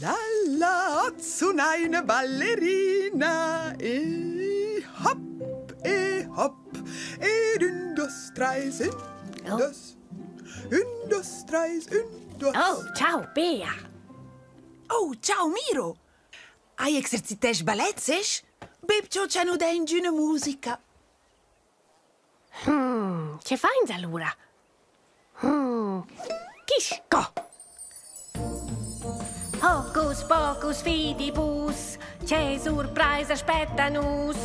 La la, suna üna ballerina e hop e hop ed ün dos trais ün oh. dos ün dos trais ün dos. Oh, ciao Bea. Oh, ciao Miro. Hai exercitesch ballet, sesch? Beb ciò cha nu dà ingüna musica. Hmm, che fains alura? Hmm, Gisco! Hocus pocus fidibus, che surpraisa spetta nus.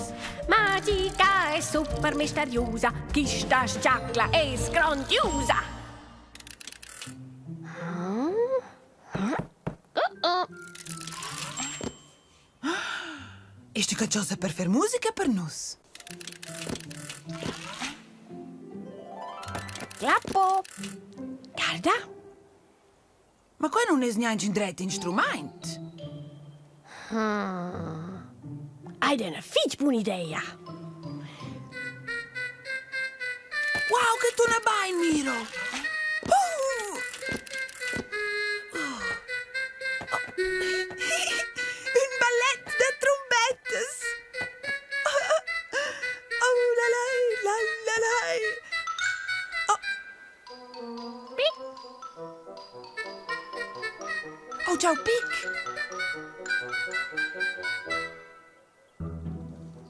Magica e super misteriosa, quista sciacla es grandiosa. Hmm? Oh oh. Es tü qualchosa per fer musica per nus? Clappo! Guarda! Ma quai nun es gnanc ün dret instrumaint. Hmm. Hai üna fich buna idea. Wow, che tuna bain, Miro! Uh! Oh. Ün ballet da trumbettas! Oh la la la la la. Oh. Oh, ciao Pic!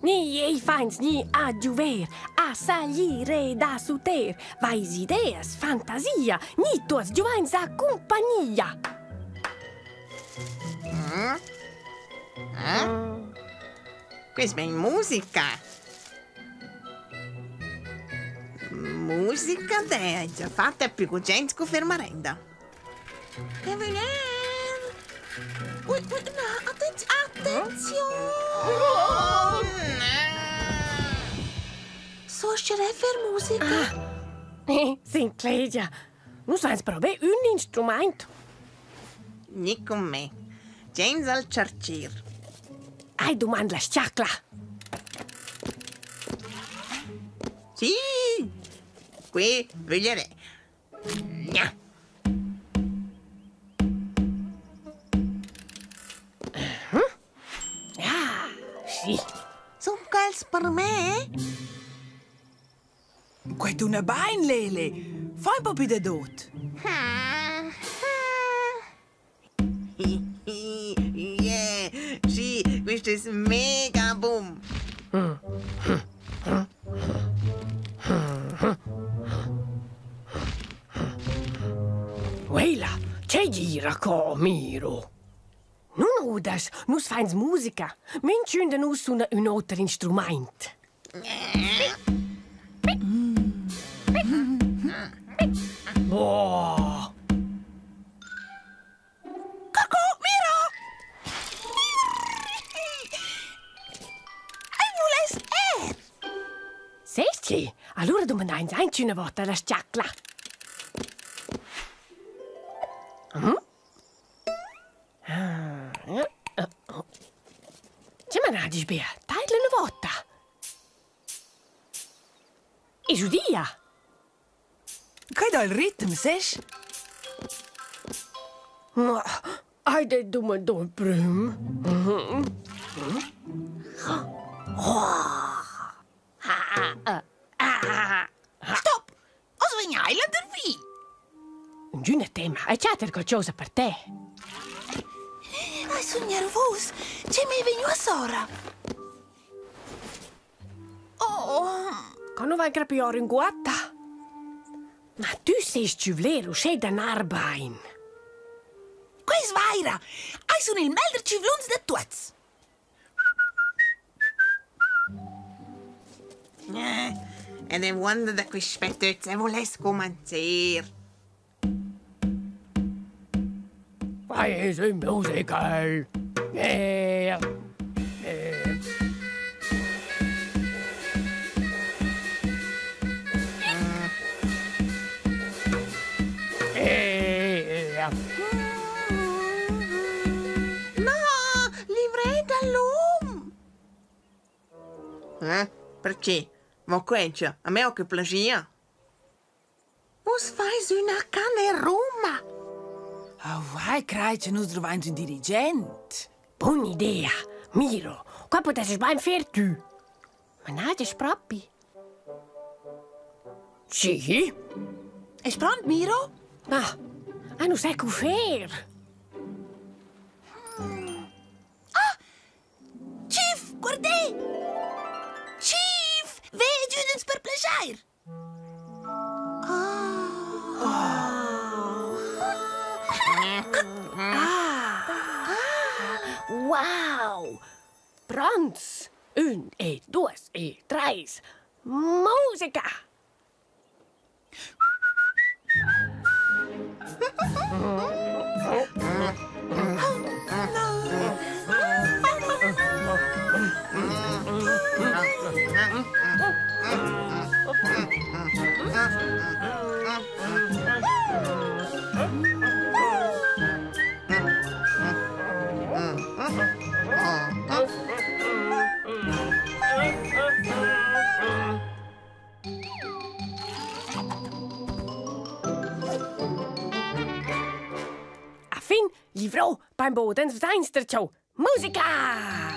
Ni ei fains ni a giuver, a saglir ed a suter, vais ideas, fantasia, ni tuots giuvains a cumpagnia. Mm. Mm. Quist vain musica. Musica d'he già fatta più gugent cu fer marenda. Che vulair? Ui, ui, na, attenziun, attenziun! So-scherè fer musica? Ah, s'inclegia. Nus vains però be ün instrumaint. Gni cun me. James al chargier. Ai dumand la sciacla. Sì, qui vöglierè. Gna. Ah, sì. Sun quels per me? Quai tuna bain, Lele. Fai un po' più da dot. Yeah, sì, quist es mega bun. Quella, che gira co, Miro? Nun udas, nus fains musica. Minchün da nus suna ün oter instrumaint. Oh. Cocò, Miro! Ei vuless er! Sest chi? Allura dumandains aunch üna vota la sgiacla. Hm? Che managis Bea? Taidla üna vota. E giudia! Quai dà il ritm, sest? Ma hai det dumandò il prüm. Stop! Oz vegn Highlander vi! Ingüna tema, hai chatter qualchosa per te. Ai sun nervus. Che m'è vegnu a sora? Oh! Co nu vain crapü or ünguotta? Ma tü sest tschüvler uschè da nar bain. Quai es vaira! Ai sun il meglder tschüvlunz da tuots! Ed eu uonda da quist spettöz e vuless cumanzar. Quai es ün musical. Yeah. Yeah. Yeah. Na, livré da l'hom! Eh, perché? Ma quencha, a me ho che plaschia. Vus fais üna canna Roma. Ah, vai, crai che nus druvains ün dirigent. Bun'idea. Miro, qua pudesses bain fer tü. Ma na, propi. Sì? Es pront, Miro? Ma, ah, nu sai co fer. Ah! Chief, guardè! Chief, ve e giüda'ns per plaschair! Ah! Wow! Pronts! Ün e duos e trais. Musica! A fin livrò bainbod ans vzains darcheu. Musica!